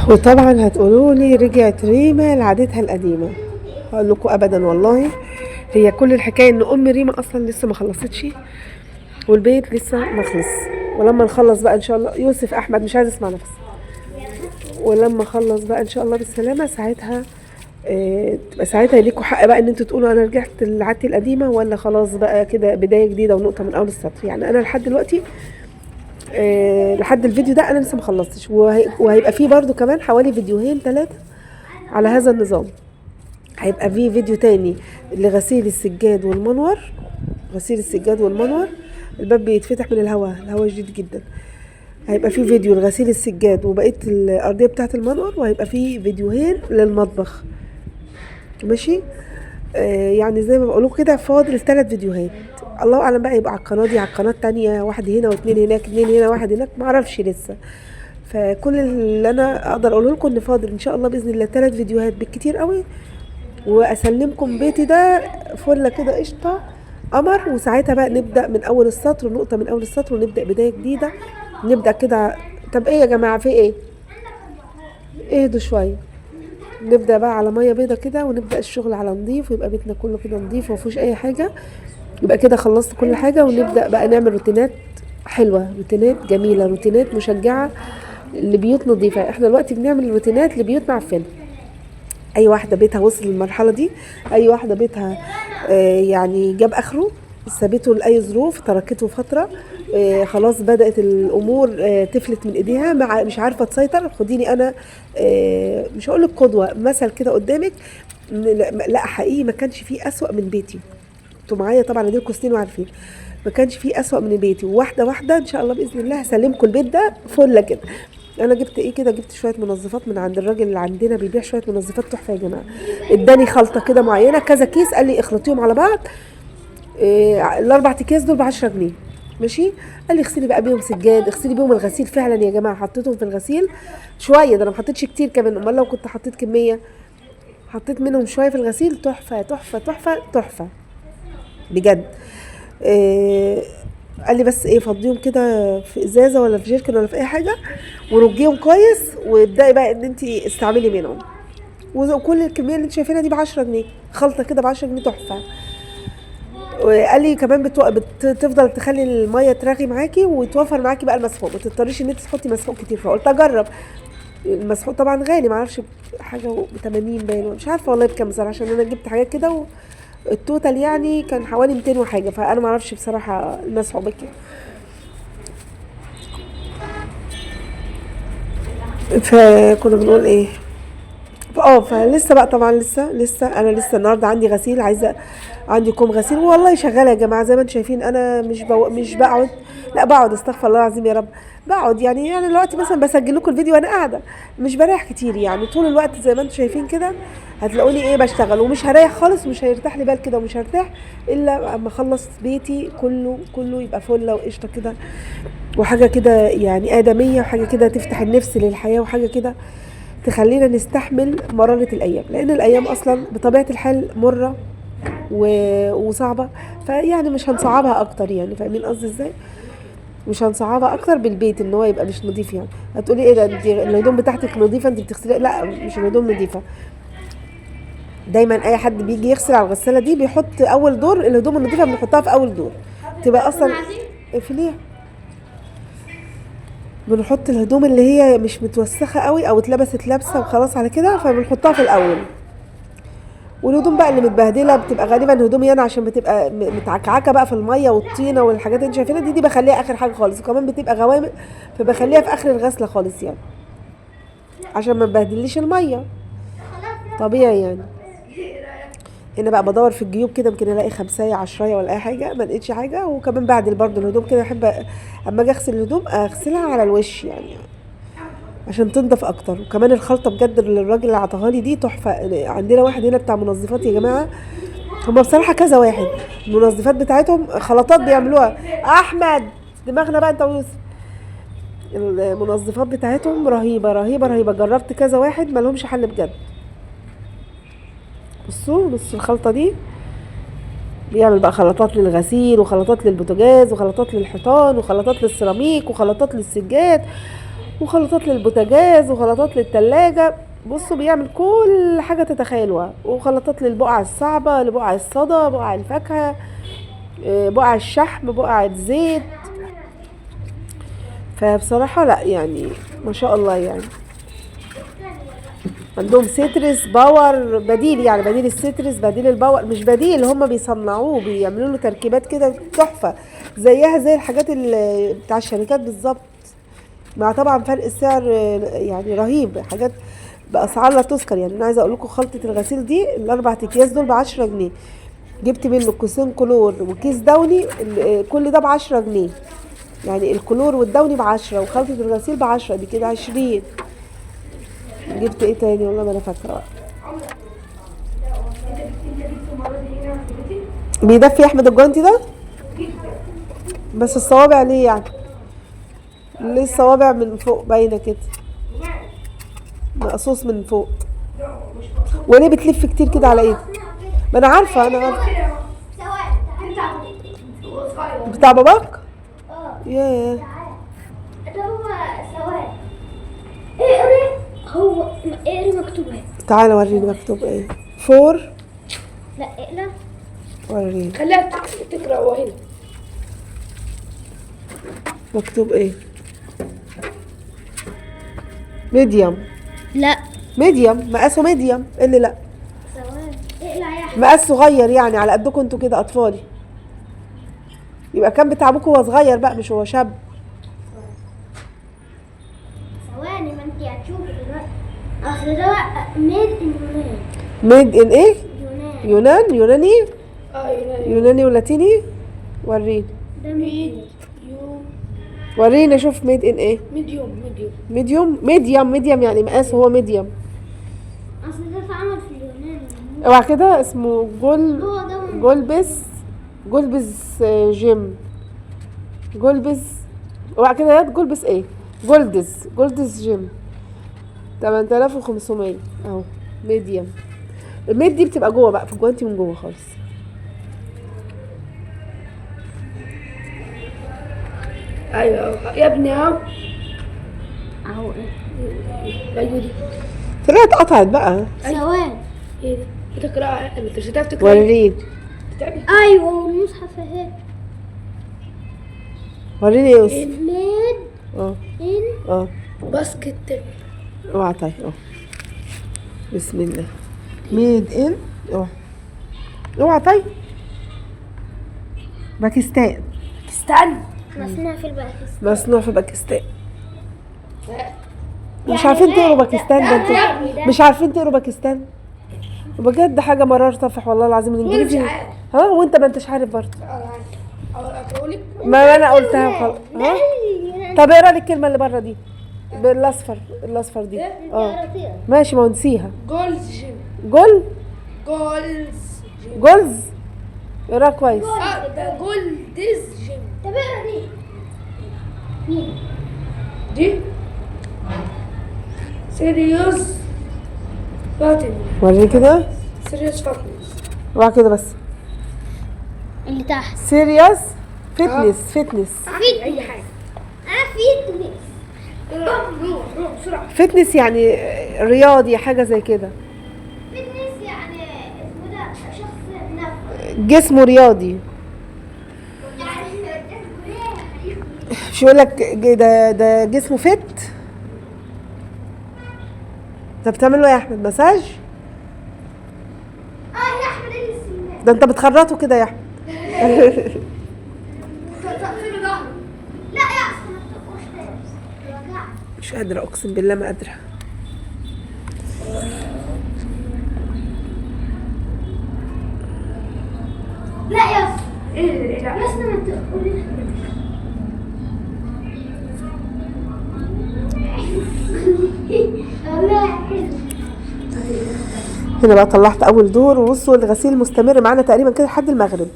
وطبعا هتقولوا لي رجعت ريما لعادتها القديمة. هقول لكم ابدا والله، هي كل الحكاية ان ام ريما اصلا لسه ما خلصتش والبيت لسه ما خلص، ولما نخلص بقى ان شاء الله، يوسف احمد مش عايز اسمع نفسي، ولما اخلص بقى ان شاء الله بالسلامة ساعتها تبقى ساعتها ليكوا حق بقى ان انتوا تقولوا انا رجعت لعادتي القديمة ولا خلاص بقى كده بداية جديدة ونقطة من اول السطر. يعني انا لحد دلوقتي لحد الفيديو ده انا لسه ما خلصتش، وهيبقى فيه برضو كمان حوالي فيديوهين 3 على هذا النظام. هيبقى فيه فيديو تاني لغسيل السجاد والمنور، غسيل السجاد والمنور الباب بيتفتح من الهواء، الهواء شديد جدا. هيبقى فيه فيديو لغسيل السجاد وبقية الارضية بتاعه المنور، وهيبقى فيه فيديوهين للمطبخ. ماشي، يعني زي ما بقولوا كده فاضل 3 فيديوهات، الله اعلم بقى يبقى على القناة دي على القناة التانية، واحد هنا واثنين هناك، 2 هنا واحد هناك، معرفش لسه. فكل اللي انا اقدر اقوله لكم ان فاضل ان شاء الله باذن الله 3 فيديوهات بالكتير قوي، واسلمكم بيتي ده فله كده قشطه قمر، وساعتها بقى نبدا من اول السطر، نقطة من اول السطر، ونبدا بداية جديدة، نبدا كده. طب ايه يا جماعة في ايه؟ اهدوا شوية، نبدا بقى على مية بيضة كده، ونبدا الشغل على نظيف، ويبقى بيتنا كله كده نظيف ومفيهوش اي حاجة. يبقى كده خلصت كل حاجة، ونبدا بقى نعمل روتينات حلوة، روتينات جميلة، روتينات مشجعه لبيوت نظيفة. احنا دلوقتي بنعمل روتينات لبيوت معفنه. اي واحدة بيتها وصل للمرحلة دي، اي واحدة بيتها يعني جاب اخره، سابته لاي ظروف، تركته فترة، خلاص بدات الامور تفلت من ايديها، مش عارفه تسيطر. خديني انا، مش هقول لك قدوة، مثل كده قدامك، لا حقيقي ما كانش فيه اسوأ من بيتي. انتوا معايا طبعا اديلكوا سنين وعارفين ما كانش فيه اسوأ من بيتي. وواحدة واحدة ان شاء الله باذن الله هسلمكم البيت ده فله كده. انا جبت ايه كده، جبت شوية منظفات من عند الراجل اللي عندنا بيبيع شوية منظفات تحفة يا جماعة. اداني خلطه كده معينة كذا كيس، قال لي اخلطيهم على بعض، ال4 اكياس دول ب10 جنيه ماشي. قال لي اغسلي بقى بيهم سجاد، اغسلي بيهم الغسيل. فعلا يا جماعة حطيتهم في الغسيل شوية، ده انا ما حطيتش كتير كمان، امال لو كنت حطيت كمية، حطيت منهم شوية في الغسيل. تحفة تحفة تحفة تحفة بجد. قال لي بس ايه، فضيهم كده في ازازة ولا في جيركن ولا في اي حاجة، ورجيهم كويس، وابداي بقى ان انت استعملي منهم. وكل الكمية اللي انت شايفينها دي ب10 جنيه، خلطه كده ب10 جنيه تحفة. وقال لي كمان بتفضل تخلي المية ترغي معاكي وتوفر معاكي بقى المسحوق، ما تضطريش ان انت تحطي مسحوق كتير. فقلت اجرب. المسحوق طبعا غالي، معرفش حاجة ب80 باين، مش عارفه والله بكام بصراحة، عشان انا جبت حاجات كده وال total يعني كان حوالي 200 وحاجه، فانا معرفش بصراحة المسحوق بكام. فكنا بنقول ايه، فلسه بقى طبعا لسه انا لسه النهارده عندي غسيل، عايزه عندي كوم غسيل والله شغالة يا جماعة زي ما انتم شايفين. انا مش بقعد، لا بقعد، استغفر الله العظيم يا رب، بقعد يعني دلوقتي مثلا بسجل لكم الفيديو وانا قاعدة، مش بريح كتير يعني، طول الوقت زي ما انتم شايفين كده هتلاقوني ايه بشتغل، ومش هريح خالص، ومش هيرتاح لي بال كده، ومش هرتاح الا اما اخلص بيتي كله يبقى فله وقشطه كده، وحاجه كده يعني ادميه، وحاجه كده تفتح النفس للحياة، وحاجه كده تخلينا نستحمل مرارة الأيام، لأن الأيام أصلا بطبيعة الحال مرة وصعبة، فيعني مش هنصعبها أكتر يعني، فاهمين قصدي إزاي؟ مش هنصعبها أكتر بالبيت إن هو يبقى مش نظيف. يعني هتقولي إيه ده، أنت الهدوم بتاعتك نظيفة، أنت بتغسليها؟ لا مش الهدوم نظيفة. دايما أي حد بيجي يغسل على الغسالة دي بيحط أول دور الهدوم النظيفة، بنحطها في أول دور، تبقى أصلا اقفليها. بنحط الهدوم اللي هي مش متوسخة قوي او اتلبست لبسة وخلاص على كده، فبنحطها في الاول. والهدوم بقى اللي متبهدله بتبقى غالبا هدومي انا، عشان بتبقى متعكعكه بقى في المية والطينه والحاجات اللي انتوا شايفينها دي بخليها اخر حاجة خالص، وكمان بتبقى غوامق فبخليها في اخر الغسله خالص يعني، عشان ما تبهدليش المية طبيعي يعني. هنا بقى بدور في الجيوب كده، يمكن الاقي 5 10 ولا اي حاجة، ما لقيتش حاجة. وكمان بعدل برضو الهدوم كده، احب اما اجي اغسل الهدوم اغسلها على الوش يعني عشان تنضف اكتر. وكمان الخلطة بجد اللي الراجل اللي عطاها لي دي تحفة. عندنا واحد هنا بتاع منظفات يا جماعة، هما بصراحة كذا واحد المنظفات بتاعتهم خلطات بيعملوها. احمد دماغنا بقى انت ويوسف، المنظفات بتاعتهم رهيبة رهيبة رهيبة، جربت كذا واحد ما لهمش حل بجد. بصوا نص الخلطة دي بيعمل بقى خلطات للغسيل، وخلطات للبوتاجاز، وخلطات للحيطان، وخلطات للسيراميك، وخلطات للسجاد، وخلطات للبوتاجاز وخلطات للتلاجة. بصوا بيعمل كل حاجة تتخيلوها، وخلطات للبقع الصعبة، لبقع الصدى، بقع الفاكهة، بقع الشحم، بقع الزيت. فبصراحة لا يعني ما شاء الله، يعني عندهم سيترس باور بديل، يعني بديل السيترس، بديل الباور، مش بديل، هم بيصنعوه بيعملوا له تركيبات كده تحفة، زيها زي الحاجات اللي بتاع الشركات بالظبط، مع طبعا فرق السعر يعني رهيب، حاجات بأسعار لا تذكر. يعني انا عايزه اقول لكم خلطه الغسيل دي الاربع اكياس دول ب10 جنيه، جبت منه كيسين كلور وكيس دوني، كل ده ب10 جنيه، يعني الكلور والدوني ب10 وخلطه الغسيل ب10، دي كده 20. جبت ايه تاني والله ما انا فاكره بقى. بيدفي يا احمد الجوانتي ده، بس الصوابع ليه يعني؟ ليه الصوابع من فوق باينة كده؟ مقصوص من فوق. وليه بتلف كتير كده على ايدك؟ ما انا عارفه، انا عارفه. بتاع باباك؟ ياه. ده هو سواد. اقري، هو اقري مكتوب ايه؟ تعالى وريني مكتوب ايه. four. لا اقرا. وريني. خليها تقرا وهنا. مكتوب ايه؟ medium. لا medium، مقاسه medium. ايه اللي لا؟ سواد. اقلع يا احمد. مقاس صغير يعني على قدكم انتوا كده اطفالي. يبقى كان بتاع ابوك وهو صغير بقى، مش هو شاب. ثواني، ما انت هتشوفي دلوقتي. اصل ده made in يونان. made in ايه؟ يونان. يونان. يوناني؟ يوناني. يوناني ولاتيني. وريني. ده made وريني اشوف made in ايه؟ medium. medium medium. medium. medium يعني مقاس هو medium. اصل ده اتعمل في اليونان. اوعى كده، اسمه جول. هو ده جولبس. جولبس جيم. جولبس. اوعى كده يا جولبس ايه؟ جولدز. جولدز جيم. 8500 اهو medium. ال made دي بتبقى جوه بقى في الجوانتي من جوه خالص. ايوه يا ابني اهو. اهو ايه؟ ايوه دي طلعت اتقطعت بقى. سواد. ايه ده؟ بتقرا انت مش هتعرف تقرا. وريني. ايوه والمصحف اهي. وريني يا يوسف. made in basket. اوعى. طيب بسم الله. made in. اوعى اوعى. طيب باكستان. باكستان. مصنوع في الباكستان. مصنوع في باكستان. مش عارفين تقروا باكستان ده انتوا، مش عارفين تقروا باكستان بجد. حاجة مرار طفح والله العظيم الانجليزي. ها وانت ما انتش عارف برضه. ما انا قلتها وخلاص. ها طب اقرا لي الكلمة اللي بره دي بالاصفر، الاصفر دي. ماشي، ما نسيها. جولز جيم. جول. جولز جيم. جولز. اقرا كويس. ده جولدز جيم. طب اقرا دي. مين دي؟ سيريوس فاتن. وريني كده. سيريوس fitness. اوعى كده بس. اللي تحت. سيريوس fitness. fitness. اي حاجة. fitness. روح روح بسرعة. fitness يعني رياضي، حاجة زي كده. fitness يعني اسمه ده شخص نفسه جسمه رياضي. مش يقول لك ده جسمه fit. انت بتعمل له ايه يا احمد؟ مساج؟ يا احمد ايه ده انت بتخرطه كده يا احمد. لا يا اصلا ما تقوش. مش قادرة اقسم بالله ما قادرة. لا يا ايه يا اصلا ما تقوليش. هنا بقى طلعت اول دور، وبصوا الغسيل مستمر معانا تقريبا كده لحد المغرب.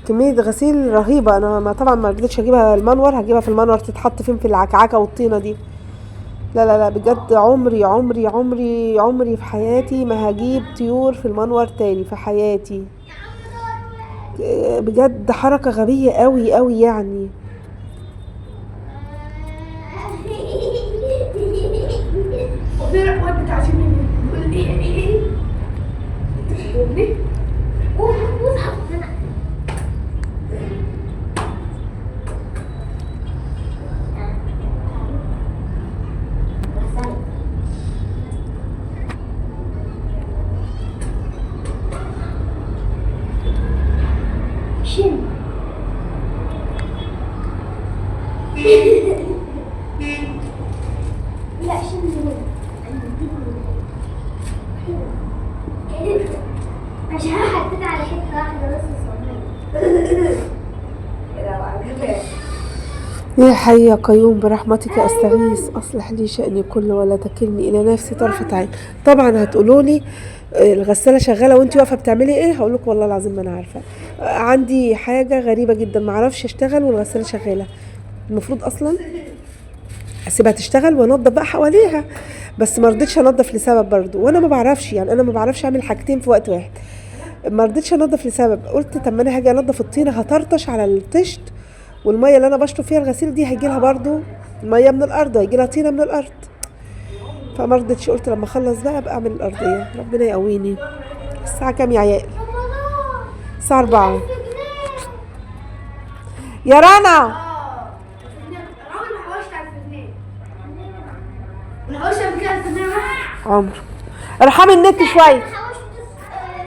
كمية غسيل رهيبة. انا ما طبعا ما رضيتش اجيبها المنور، هجيبها في المنور تتحط فين في العكعكه والطينه دي؟ لا لا لا بجد، عمري عمري عمري عمري في حياتي ما هجيب طيور في المنور تاني في حياتي. بجد حركة غبية قوي قوي يعني. اشم من هنا عشان حطيت على حتة واحدة بس صغيرة. يا حي يا قيوم برحمتك استغيث، اصلح لي شأني كله ولا تكلني الى نفسي طرفة عين. طبعا هتقولوا لي الغسالة شغالة وانت واقفة بتعملي ايه؟ هقول لكم والله العظيم ما انا عارفه، عندي حاجة غريبة جدا، ما اعرفش اشتغل والغساله شغالة. المفروض اصلا اسيبها تشتغل وانضف بقى حواليها، بس ما رضيتش انضف لسبب برضو، وانا ما بعرفش، يعني انا ما بعرفش اعمل حاجتين في وقت واحد. ما رضيتش انضف لسبب، قلت طب ما انا هاجي انضف الطينه هطرطش على الطشت، والمية اللي انا بشطف فيها الغسيل دي هيجي لها برضو مية من الارض، هيجي لها طينه من الارض. فما رضيتش، قلت لما اخلص بقى ابقى اعمل الارضية. ربنا يقويني. الساعة كام يا عيال؟ الساعة 4. يا رنا عمري ما حوشت على الفنان. ما حوشت قبل كده على الفنان. عمر ارحمي النت شوية. حوشت 900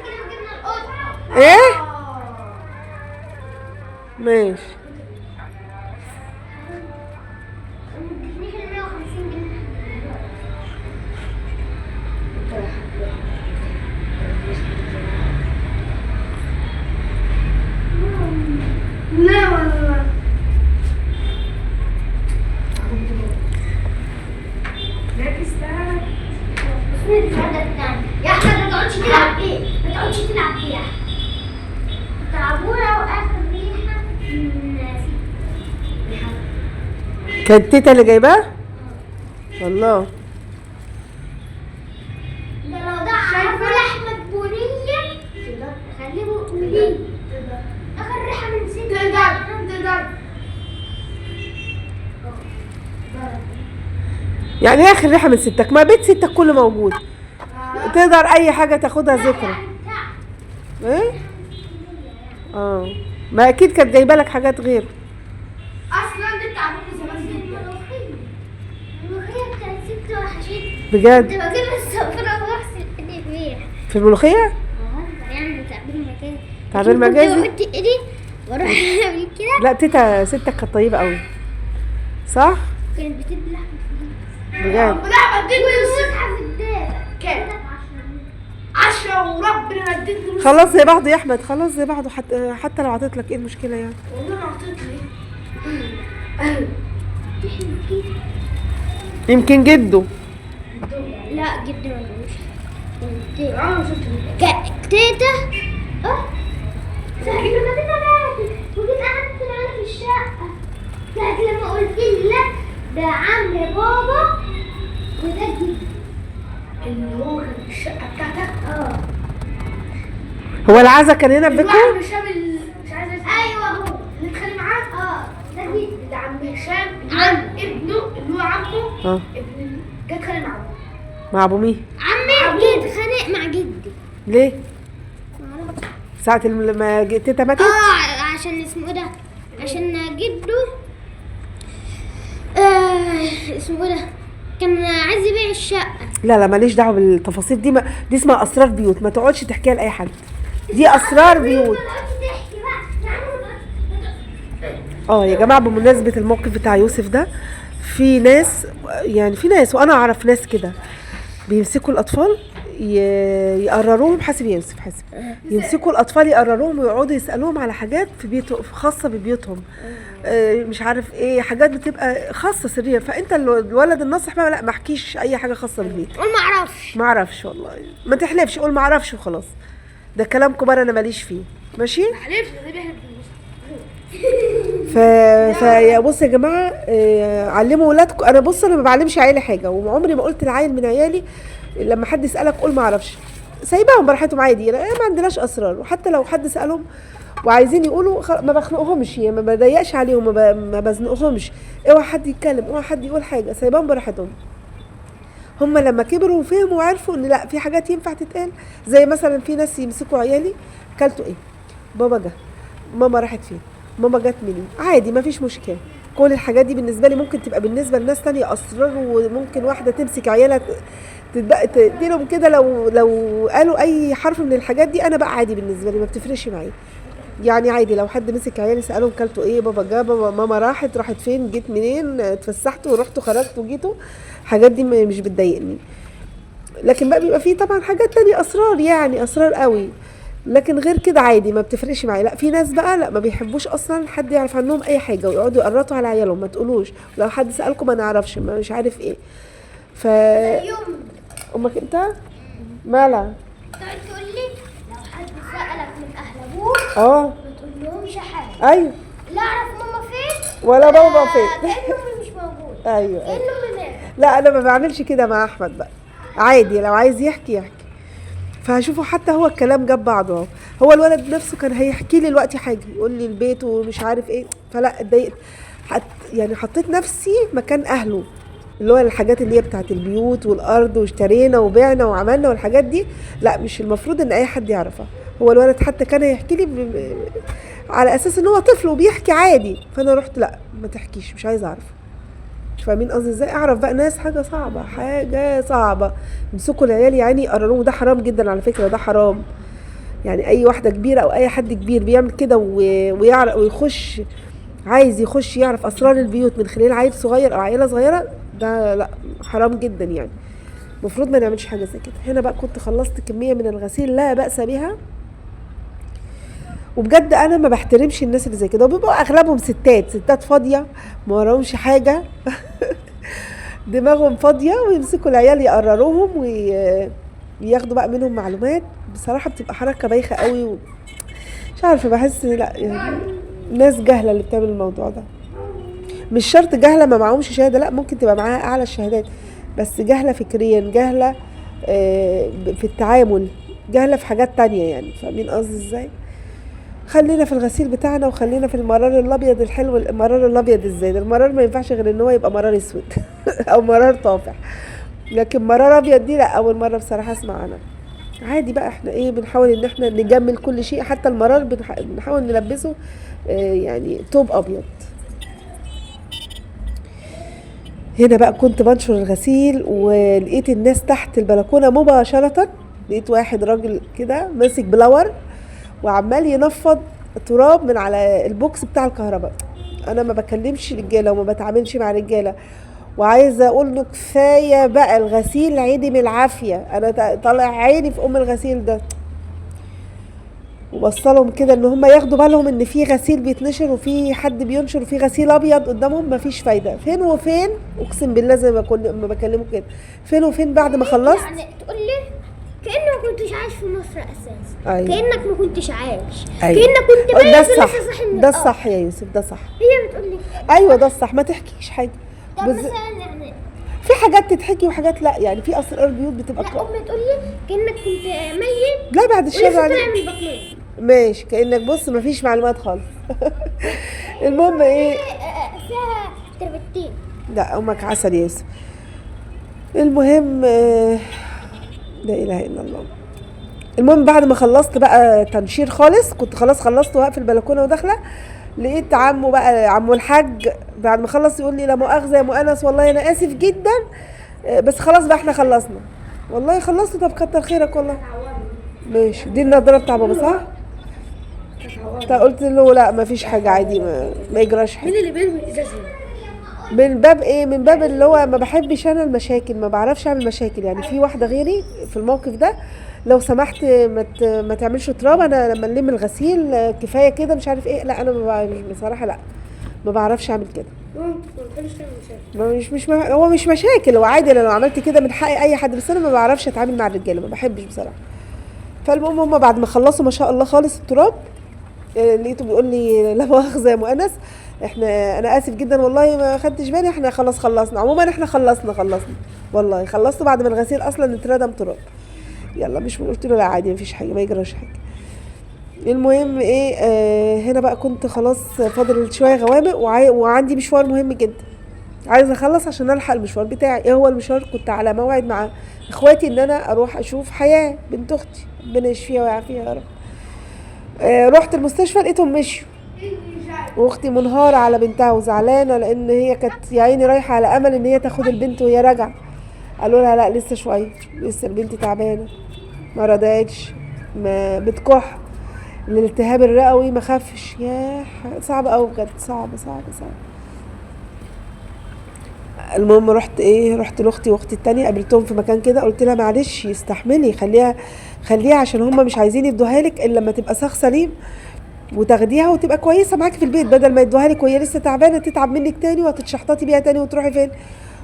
جنيه وجبنا القطة. ايه ماشي. ما ادتنيش 150 جنيه. لا لا يا احمد ما تقعدش تلعب فيه، ما تقعدش تلعب فيه يا احمد. تعبوره واخر ريحه من كانت تيتا اللي جايباه؟ والله ده لو ده عارفه لحمه بوريه خليه بوريه. اخر ريحه من ستة. تقدر يعني ايه اخر ريحه من ستك؟ ما بيت ستك كله موجود، تقدر اي حاجة تاخدها ذكرى. ايه ما اكيد كانت جايبه لك حاجات غير. اصلا دي بتاع زمان جدا. الملوخية بتاعت ست وحشتني. بجد كنت بجيب السفرة واغسل ايدي فيها. في الملوخية؟ يعني تعبير مجازي. تعبير مجازي؟ كنت بحط ايدي واروح اعمل كده. لا تيتا ستك كانت طيبة قوي صح؟ كانت بتدي لحمه بجد لا بديك والمصحف الدار كام؟ 10 وربنا ما اديتني نص. خلاص زي بعض يا احمد، خلاص زي بعض. حتى لو عطيت لك ايه المشكلة يعني؟ والله ما عطيتني. يمكن جده. لا جدي ما عندوش. عمري ما شفت. تيتا ساعة لما تيتا ماتت وجيت قعدت معانا في الشقة، ساعة لما قلت لك ده عم بابا وده جدي اللي هو كان في الشقة بتاعتك. هو العزا كان هنا في اللي هو بيتكم؟ عم هشام مش عايزة اسمه. ايوه هو اللي اتخانق معاه. ده جدي. ده عم هشام اللي هو ابنه اللي هو عمه. ابن جه اتخانق معاه مع ابو مين؟ عمي جه اتخانق مع جدي. ليه؟ ساعة لما تيتا ماتت؟ عشان اسمه ده، عشان جده اسمه ده كان عايز يبيع الشقة. لا لا ماليش دعوة بالتفاصيل دي، دي اسمها أسرار بيوت، ما تقعدش تحكيها لأي حد. دي أسرار بيوت. يا جماعة بمناسبة الموقف بتاع يوسف ده، في ناس، يعني في ناس وأنا أعرف ناس كده بيمسكوا الأطفال يقرروهم. حاسب يا يوسف حاسب. يمسكوا الأطفال يقرروهم ويقعدوا يسألوهم على حاجات في بيته خاصة ببيوتهم، مش عارف ايه، حاجات بتبقى خاصة سرية. فأنت الولد الناصح بقى لا ما احكيش أي حاجة خاصة بالبيت. قول ما اعرفش. ما اعرفش والله، ما تحلفش، قول ما اعرفش وخلاص. ده كلام كبار انا ماليش فيه. ماشي؟ ما حلفش، ده بيحلف في النص. فيا بص يا جماعة، علموا ولادكم. انا بص انا ما بعلمش عيالي حاجة، وعمري ما قلت لعيل من عيالي لما حد يسالك قول ما اعرفش، سايباهم براحتهم عادي، ما عندناش اسرار. وحتى لو حد سالهم وعايزين يقولوا ما بخنقهمش، يعني ما بضيقش عليهم، ما بزنقهمش، اوعى حد يتكلم، اوعى حد يقول حاجة، سايباهم براحتهم. هم لما كبروا وفهموا وعرفوا ان لا في حاجات ينفع تتقال، زي مثلا في ناس يمسكوا عيالي كلتوا ايه، بابا جه، ماما راحت فين، ماما جت منين، عادي ما فيش مشكلة. كل الحاجات دي بالنسبة لي ممكن تبقى بالنسبة لناس تانية اسرار، وممكن واحدة تمسك عيالها تديلهم كده، لو قالوا اي حرف من الحاجات دي انا بقى عادي بالنسبة لي، ما بتفرقش معايا. يعني عادي لو حد مسك عيالي سالهم كلتوا ايه، بابا جه، بابا ماما راحت، راحت فين، جيت منين، اتفسحتوا ورحتوا خرجتوا وجيتوا، الحاجات دي مش بتضايقني. لكن بقى بيبقى فيه طبعا حاجات تانية اسرار، يعني اسرار قوي، لكن غير كده عادي ما بتفرقش معايا. لا في ناس بقى لا ما بيحبوش اصلا حد يعرف عنهم اي حاجة، ويقعدوا يقرطوا على عيالهم، ما تقولوش، لو حد سالكم ما نعرفش، ما مش عارف ايه. ف امك انت مالها؟ تقعد تقول لي لو حد سالك من اهل ابوك اه ما تقولهمش حاجة، ايوه، لا اعرف ماما فين ولا بابا فين، كأن امي مش موجودة، ايوه كأن امي ماتت. لا انا ما بعملش كده مع احمد بقى، عادي لو عايز يحكي يحكي. فهشوفه حتى هو الكلام جاب بعضه اهو، هو الولد نفسه كان هيحكي لي دلوقتي حاجة، يقول لي البيت ومش عارف ايه، فلا اتضايقت، يعني حطيت نفسي مكان اهله، اللي هو الحاجات اللي هي بتاعت البيوت والارض واشترينا وبعنا وعملنا والحاجات دي، لا مش المفروض ان اي حد يعرفها. هو الولد حتى كان هيحكي لي على اساس ان هو طفل وبيحكي عادي، فانا رحت لا ما تحكيش، مش عايزه اعرف. مش فاهمين قصدي ازاي؟ اعرف بقى ناس حاجة صعبة، حاجة صعبة، يمسكوا العيال يعني يقرروه، ده حرام جدا على فكرة، ده حرام. يعني اي واحدة كبيرة او اي حد كبير بيعمل كده ويعرف ويخش، عايز يخش يعرف اسرار البيوت من خلال عيل صغير او عيله صغيرة، ده لا حرام جدا يعني، المفروض ما نعملش حاجة زي كده. هنا بقى كنت خلصت كمية من الغسيل لا باس بها، وبجد انا ما بحترمش الناس اللي زي كده، وبيبقوا اغلبهم ستات، ستات فاضية ما وراهمش حاجة دماغهم فاضية، ويمسكوا العيال يقرروهم وياخدوا بقى منهم معلومات. بصراحة بتبقى حركة بايخة قوي مش عارفه، بحس لا يعني ناس جهله اللي بتعمل الموضوع ده. مش شرط جهله ما معهمش شهادة، لا ممكن تبقى معاها اعلى الشهادات، بس جهله فكريا، جهله في التعامل، جهله في حاجات تانية يعني، فاهمين قصدي ازاي؟ خلينا في الغسيل بتاعنا، وخلينا في المرار الابيض الحلو. المرار الابيض ازاي؟ ده المرار ما ينفعش غير ان هو يبقى مرار اسود او مرار طافح، لكن مرار ابيض دي لا، اول مرة بصراحة اسمع عنها. عادي بقى، احنا ايه بنحاول ان احنا نجمل كل شيء، حتى المرار بنحاول نلبسه يعني توب ابيض. هنا بقى كنت بنشر الغسيل، ولقيت الناس تحت البلكونه مباشرة، لقيت واحد راجل كده ماسك blower وعمال ينفض تراب من على ال box بتاع الكهرباء. انا ما بكلمش رجاله وما بتعاملش مع رجاله، وعايزه اقول له كفاية بقى الغسيل عيني من العافية، انا طالع عيني في ام الغسيل ده. وبصلهم كده ان هم ياخدوا بالهم ان في غسيل بيتنشر وفي حد بينشر وفي غسيل ابيض قدامهم، مفيش فايده. فين وفين، اقسم بالله زي ما كنا ما بكلمه كده، فين وفين بعد ما خلصت يعني تقول لي كأنك ما كنتش عايش في مصر اساسا. أيوة. كأنك ما كنتش عايش. أيوة. كأنك كنت ده ميت الصح، ولسه صاحي من ده القبر. الصح يا يوسف، ده صح. هي بتقول لي ايوه ده الصح، ما تحكيش حاجة. طب مثلا يعني في حاجات تتحكي وحاجات لا، يعني في اسرار بيوت بتبقى لا امي تقول لي كأنك كنت ميت لا بعد الشر ولسه عليك. طالع من بطنك. ماشي، كأنك بص مفيش معلومات خالص. المهم ايه، فيها تربتين. لا امك عسل يا يوسف. المهم لا اله الا الله. المهم بعد ما خلصت بقى تنشير خالص، كنت خلاص خلصت واقفة في البلكونه وداخله، لقيت عمو بقى، عمو الحاج بعد ما خلص يقول لي لا مؤاخذة يا ام انس والله انا اسف جدا، بس خلاص بقى احنا خلصنا. والله خلصت، طب كتر خيرك والله. ماشي، دي النضارة بتاع بابا صح؟ قلت له لا مفيش حاجة عادي، ما يجراش حاجة. مين اللي بيرمي الازاز هنا؟ من باب ايه؟ من باب اللي هو ما بحبش انا المشاكل، ما بعرفش اعمل مشاكل. يعني في واحدة غيري في الموقف ده، لو سمحت ما تعملش تراب، انا لما نلم الغسيل كفاية كده مش عارف ايه. لا انا بصراحة لا ما بعرفش اعمل كده. ما بتحبش تعمل مشاكل. ما مش مش ما هو مش مشاكل، هو عادي، انا لو عملت كده من حق اي حد، بس انا ما بعرفش اتعامل مع الرجالة، ما بحبش بصراحة. فالمهم هم بعد ما خلصوا ما شاء الله خالص التراب، لقيته بيقول لي لا مؤاخذة يا ام انس، انا اسف جدا والله ما خدتش بالي، احنا خلاص خلصنا. عموما احنا خلصنا والله، خلصت بعد ما الغسيل اصلا اتردم تراب. يلا مش قلت له لا عادي مفيش حاجة، ما يجراش حاجة. المهم ايه، هنا بقى كنت خلاص فاضل شوية غوامق وعندي مشوار مهم جدا، عايزه اخلص عشان الحق المشوار بتاعي. ايه هو المشوار؟ كنت على موعد مع اخواتي ان انا اروح اشوف حياة بنت اختي، ربنا يشفيها ويعافيها يا رب. رحت المستشفى لقيتهم مشيوا، واختي منهاره على بنتها وزعلانه، لان هي كانت يا عيني رايحة على امل ان هي تاخد البنت وهي راجعه. قالوا لها لا لسه شوية، لسه البنت تعبانة، ما رضعتش، ما بتكح. الالتهاب الرئوي ما خفش. ياه صعب قوي بجد، صعب صعب صعب. المهم رحت ايه، رحت لاختي واختي التانية، قابلتهم في مكان كده، قلت لها معلش استحملي، خليها عشان هم مش عايزين يدوها لك الا لما تبقى صاغ سليم وتاخديها وتبقى كويسة معاكي في البيت، بدل ما يدوها لك وهي لسه تعبانة تتعب منك تاني وهتتشحططي بيها تاني وتروحي فين.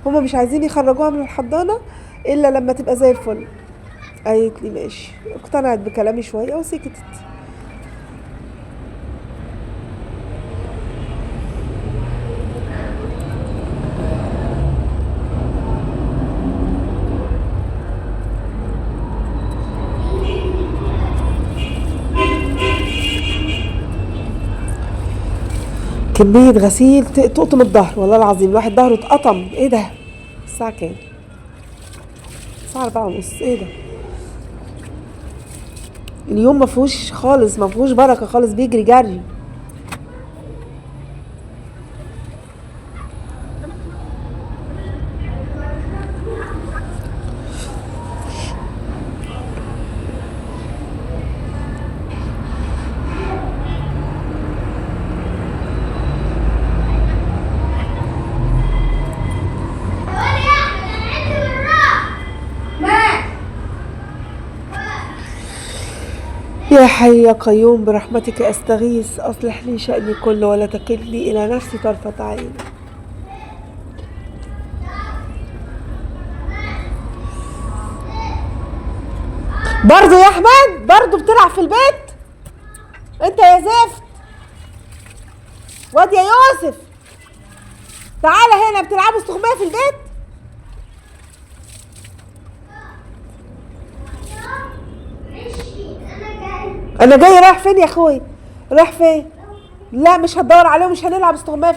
هم مش عايزين يخرجوها من الحضانة الا لما تبقى زي الفل. قالت لي ماشي، اقتنعت بكلامي شوية وسكتت. كمية غسيل تقطم الظهر والله العظيم، الواحد ظهره اتقطم. ايه ده؟ الساعة كام؟ الساعة 4:30. ايه ده؟ اليوم ما فيهوش خالص، ما فيهوش بركة خالص، بيجري جري. يا حي يا قيوم برحمتك أستغيث، أصلح لي شأني كله ولا تكلني إلى نفسي طرفة عين. برضو يا أحمد، برضو بتلعب في البيت أنت يا زفت. واد يا يوسف تعالى هنا، بتلعبوا استغماية في البيت؟ انا جاي. رايح فين يا اخوي؟ رايح فين؟ لا مش هتدور عليهم، مش هنلعب استغماية.